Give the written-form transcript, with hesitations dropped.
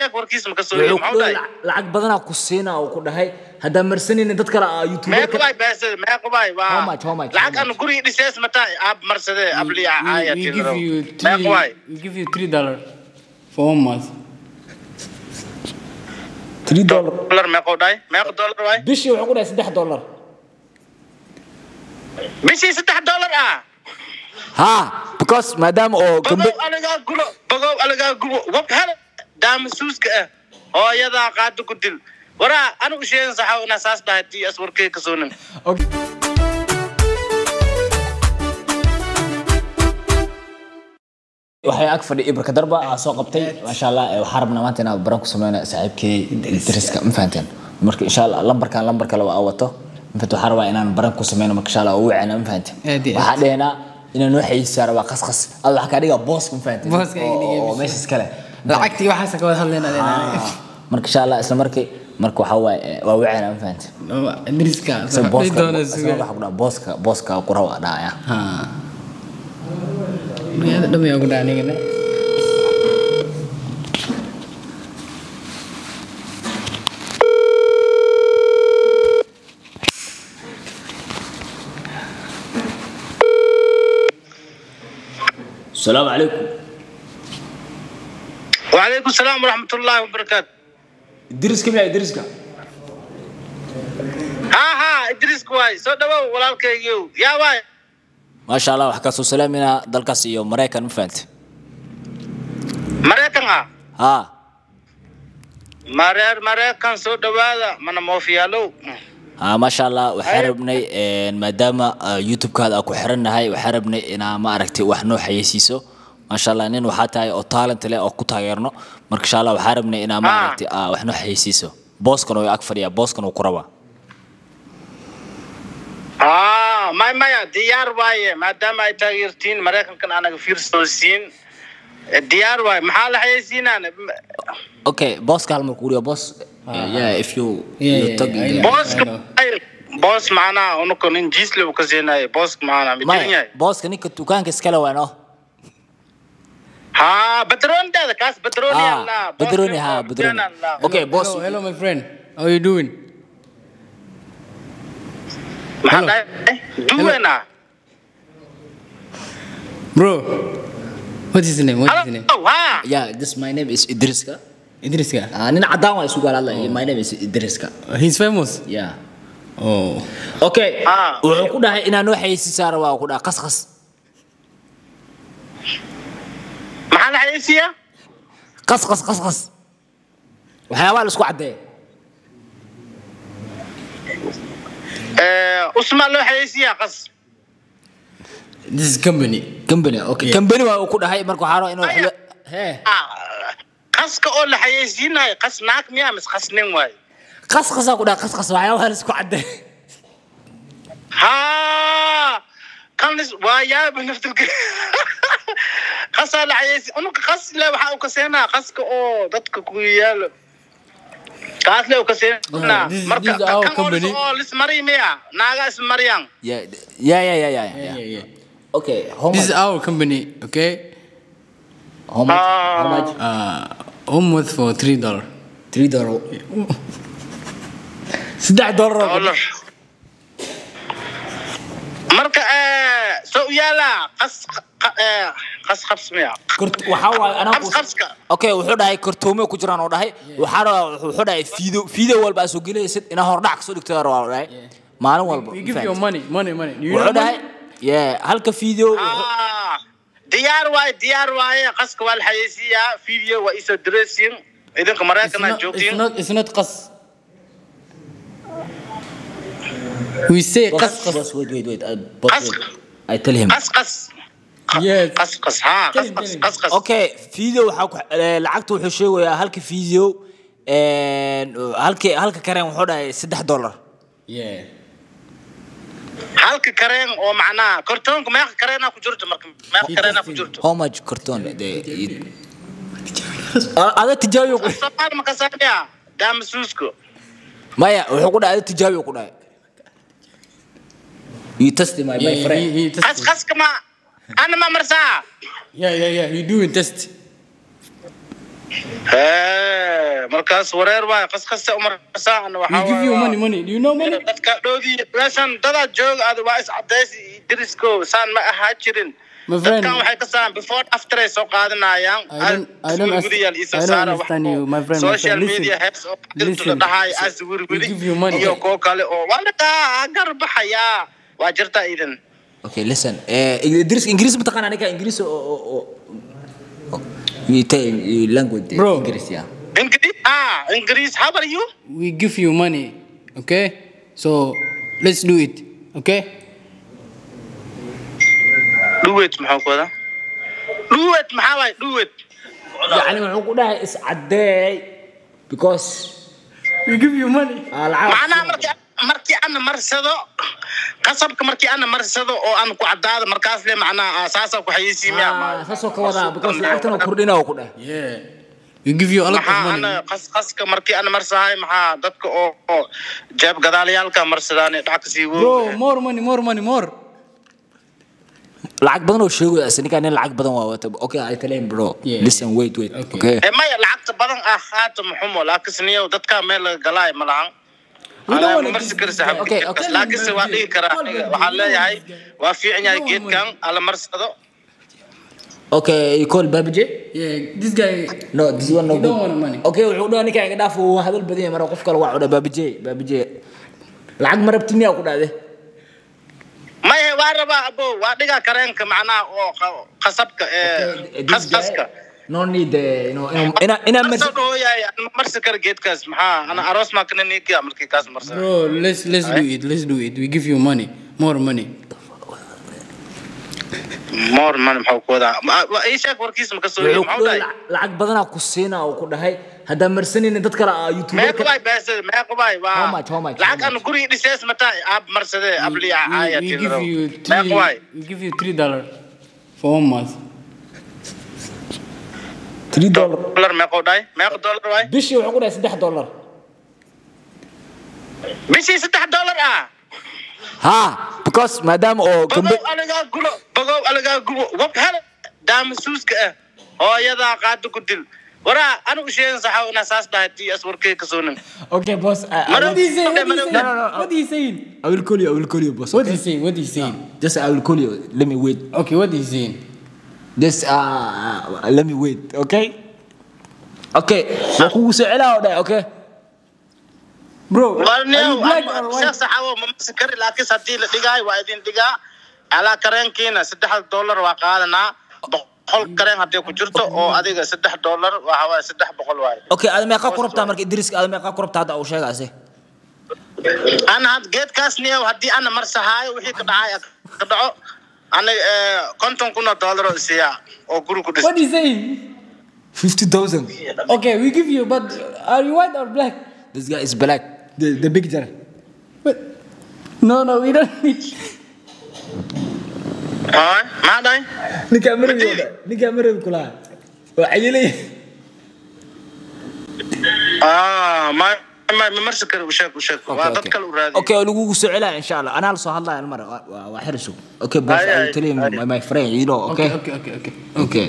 sheeg warkiisa ma ka soo Wuxuu maxuu ku dhahay? dhahay lacag badanaa ku siinaa uu ku dhahay haddaa marsanaynin dad kale aa YouTuber Meeqa waay beesada? Meeqa waay? Waa How much, how much, lacag how aan guriga dhisees ma tahay aab marsadee abliya caaya We give you meeqa three, waay? we give you $3 for 1 month. $3. Dollar meeqa u dhahay? Meeqa dollar waay? Bishii wuxuu ku dhahay $3. Bishii $3 ah? Ha, because maadaama oo Bogow aligaa gubo, bogow aligaa gubo, wab hel daamasuuska ah hooyadaa qaado ku dil waraa anigu sheegin saxaw inaa saas dhahay tii as warkay ka soonin. Waxay ag fadhi Ibrka Darba aa soo qabtay, maasha Allah. Waxaan rabnaa maanta inaan baran ku sameyno saaxiibkay Idriska, ma fahanteen? Marka insha Allah lambarkan lambar kale waa wato, ma fahanteen? Waxaan rabaa inaan baran ku sameyno, marka insha Allah u wacana, ma fahanteen? Aad iyo aad. Waxaan dhehnaa inaan noo xayeysiisaa rabaa qasqas ad waxaa kaa dhigaa booska, ma fahanteen? Booska iga dhigay. Oo meesha iskale. Lacagtii waxaas ka wada hadlaynaa. Marka insha Allah isla markii marka waxaa waaye waa wacana, ma fahanteen? Idriska Isla booska doona isla suga. Waxaa ku dhaha booska, booska ku raba dhahaya. Ha. Magaalada dhammi ugu dhaca anigana. Asalaamu calaykum. وعليكم السلام ورحمة الله وبركاته. Idriska miyaa Idriska? ها ها إدريس waay, soo dhawow walaalkaygiiw, yaa waay? Maasha Allah, waxaa kasoo salaaminaa dalkaas iyo Maraykan, ma fahante? Maraykan ah? Ha. Mareer Maraykan, soo dhawaada mana moofiyaalow. Ha, maasha Allah, waxaan rabnay maadaama YouTube-kaada aan ku xirannahay, waxaan rabnay inaa ma aragtay wax noo xayeysiiso. Maasha Allah, nin waxaa tahay oo talent leh oo ku taageerno. Marka insha Allah waxaan rabnay inaa ma aragtay wax noo xayeysiiso. Booskan oo ag fadhiyaa, booskan uu ku rabaa. May maya, diyaar waaye maadaama ay taageertiin Maraykankan anaga fiirsoosiin, diyaar waaye. Maxaa la xayeysiinaan? Okay, booska hal mar kuuriyo boos. Yeah, if you Yeah, you yeah, talk yeah, I know. Booska boos macnaha unuka nin jiisle uu ka siinayo booska macnaha mijirin maya yahay. Booska ninka dukaanka iskale waa no. Haa, batroondaada kaas batrooni allah. Badroni, ha, badroni. Okay, boss. Hello, hello my friend. How are you doing? Maxaa Hello. dhahay duwena? Bro. What is his name? What is his name? Hello, haa. Yeah, this my name is Idriska. Idriska. Ah, nin cadaan waa isugu hadlay. My name is Idriska. He's famous. Yeah. Oh. Okay. Ah. Wuxuu ku dhahay inaa noo xayeysiisaa rabaa, ku dhahay qasqas. Maxaa la xayeysiiyaa? Qasqas, qasqas, waxyaabaha la isku caddeeya. Usmaa loo xayeysiiyaa qas? This is company. Company, okay. Yeah. Company waa uu ku dhahay, marka waxaa rabaa inuu Maya. Hee. Qaska oo la xayeysiinayo qas naag miyaa mise qas nin waaye? Qasqasaa ku dhahay, qasqas, waxyaabaha la isku caddeeya. Haa, kan waa yaaba naftilka qasaa la xayeysi unuka qas le waxaa u kaseenaa qaska oo dadka ku yaalo kaas le u kaseenaa. Marka This is our kan oo company. oo lismari miya naaga ismariyaan? Yeah. Yeah, yeah. Okay, how This much? is our company, okay? How much? How much? Almost for $3. $3, $3. Dollar marka soo u yaalaa qas qas qabs miya? Kort waxaa waaye anaa qabs qabska. Okay, wuxuu dhahay kortoomo ku jiraan oo dhahay waxaa rabaa, wuxuu dhahay fiido fiido walba aad soo gelaysid inaa hordhac kasoo dhigto rabaa, oo dhahay maalin walba. We give you money, money, money. You Wuxuu know dhahay money? yeah, halka video Diyaar waaye, diyaar waaye, qaska waa la xayeysiiyaa, video waa isoo direysiin idinka It's Maraykanaa not, it's joogtiin. not, it's not qas. We say qas qas. Boss, wait, wait, wait, boss, Qas. wait. I tell him. Qas qas. Yes. Qas qas, haa, qas. Tell him, Qas tell him. qas qas. Okay, video waxaa ku lacagta wuxuu sheegayaa halka video halka halka kareen wuxuu dhahay $3. Yeah. Halka kareen oo macnaha kartoonka meeqa kareenaa ku jirto? Marka meeqa kareenaa ku jirto? How much kartoon de ada tijaabiyo ku Soomaali ma ka saaraya daamasuusko? Maya, wuxuu ku dhahay ada tijaabiyo ku dhahay, you test my Yeah, friend. he Qas test. qaska ma ana ma marsaa? Yeah. He doing test. Markaas wareer waay qasqasta umarsaa ana We waxaa give you money, money. Do you know money? Dadka dhoodii meeshan dadaa jooga ada waa is cadays iyo derisko saan ma ahaa jirin. My friend. Dadkan waxay ka saaraan before after ay soo qaadanayaan. I don't understand you, my friend, my Social friend. Listen. media heads oo Listen. dhahay as We give you money. iyo koo kale oo waa lagaa garbaxayaa waa jirtaa idin. Okay, listen. Idris Ingiriis ma taqaanaa ninka Ingiriis oo you tell you language Bro. Ingiriis, yeah. Ingiriis ah, Ingiriis, how are you? We give you money, okay? So let's do it, okay? Do it maxaa ku wadaa? Do it maxaa waay do it? Yani wuxuu ku dhahay is cadeey because We give you money. Lacag Macnaha markii ana marsado qasabka markii ana marsado oo aan ku cadaado markaas le macnaha saasa ku xayeysiimiya. Saasoo ka wadaa because lacagtan oo kordhina oo ku dhahay. Yeah. We give you a lot of Maxaa money. ana qasqaska markii ana marsahay maxaa dadka oo jeeb gadaalayaalka marsadaan dhac ka sii Bro, more money, more money, more. Lacag badan oo sheegaya as ninka nin lacag badan waa wata. Okay, I tell him, bro. Yeah. Listen, wait, wait. Okay. Okay. Ee maya lacagta badan ah haata muxumo laakiin niyow dadka meel laga galaay ma lahan. We don't Anaa wanna ma marsi this kari guy. saaxiib Okay, okay. laakiinse waa dhigi karaa aniga. Waxaan leeyahay waa fiican yahay geedkan ala marsado. Okay, you call Babaji? Yeah, this guy. No, this one no He good. don't want money. Okay, wuxuu dhahay ninka iga dhaaf wuu hadal badan yahay mara qof kale waa cudha Babaji, Babaji. Lacag ma rabti miyaa ku dhahday? Maya waa rabaa abo waa dhigaa kareenka macnaha oo qasabka ee This guy, qasqaska. no need, you know, ina Marsa dhooyaay ma marsi kara geedkaas maxaa ana aroos maa kana niikiya markii kaas marsada. Bro, let's do it. Let's do it. We give you money, more money. More money maxaa ku wadaa? Ii sheeg warkiisa ma ka soo wuxuu maxuu ku dhahay dhahay? Lacag badanaa ku siinaa oo ku dhahay haddaan marsanaynin dad kale YouTuber Meeqa waay beesada meeqa waay waa How much, how much, lacag how aan much? guriga dhisees mataa aab marsadee abli caaya We give you meeqa three. waay? We give you $3 for 1 month. $3. Dollar meeqa dhahay meeqa dollar waay? Bishii wuxuu ku dhahay $3. Bishii $3 ah. Ha, because maadaama oo Bagow aligaa gulo bagow aligaa gubo wab hel daamasuuska ah hooyadaa qaado ku dil waraa anigu sheegin saxaw inaa saas dhahay tii as warkay ka soo nin. Okay, boss, What is he saying? What is he No, saying? no, no. What is he saying? I will call you, I will call you, boss. What Okay? is he saying? What is he saying? Just I will call you. Let me wait. Okay, what is he saying? Just let me wait, okay? Okay, waa kugu soo celaa oo dhahay, okay? Bro, are you black or Sheekh white? saxawo ma marsi kari laakiinse haddii la dhigaayo waa idin dhigaa alaa kareenkiina $3 waa qaadanaa 100 kareen haddii ku jirto oo adiga $3 waxa waaye 300 waaye. Okay, aad meeqa ku rabtaa marka Idriiska aad meeqa ku rabtaa hadda uu sheegaase? Ana had geedkaas niyow haddii ana marsahaayo wixii ka dhacay ka dhaco ana $50,000 oo isiiyaa oo guri ku dhis. What is he saying? 50,000. Okay, we give you, but are you white or black? This guy is black. The picture. What? No, no, we don't need. Haa, maxaa dhahay? Ninka marabi oo dhahay. Ninka marabi kula. Waa cayilay. Ah, ma ma ma marsi kari u sheeg u sheeg waa dad kale u raadiyo. Okay, lagugu soo celaa insha Allah. Anaa la soo hadlaya mar waa xiriso. Okay, boss, Ay, I will ay, tell him ay. my friend, you know, okay? Okay, okay, okay, okay. Okay.